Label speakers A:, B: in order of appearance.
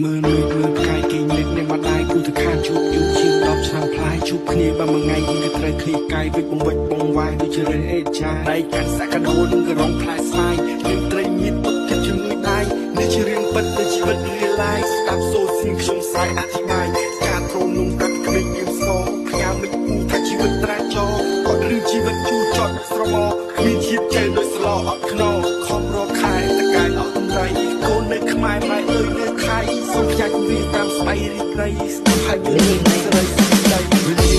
A: មើលមេឃមើលផ្កាយគេងលិចអ្នកម្ដាយគូទៅខានជួបយូរជាង10ឆ្នាំផ្លាយជួបគ្នាបើមួយថ្ងៃយើងក៏ត្រូវឃ្លៀកាយវិចបង្វិចបងវ៉ាយដូចជារេអេចាដៃកាន់សក្តានឹងក៏រងផ្លែស្វាយមានត្រីញៀតពុតចិត្តជាមួយដៃនេះជារឿងពិតនៃជីវិត real life ស្ដាប់សូសៀងខ្ញុំស្រែកអធិប្បាយការទ្រាំនំកាត់ក្មេងៀមសផ្ញើមិចពូថាជីវិតត្រាចគាត់រឿងជីវិតជូរចត់ស្រមគ្មានជាតិចេដូចស្លអត់ខ្នខំរកខែតកាយអស់តម្រៃកូននៅខ្មែរម៉ែអើយនៅថៃសូមផ្ញើជំរាបតាមស្បៃរីត្រីស្ដាប់ហើយមើលស្រីស្ដី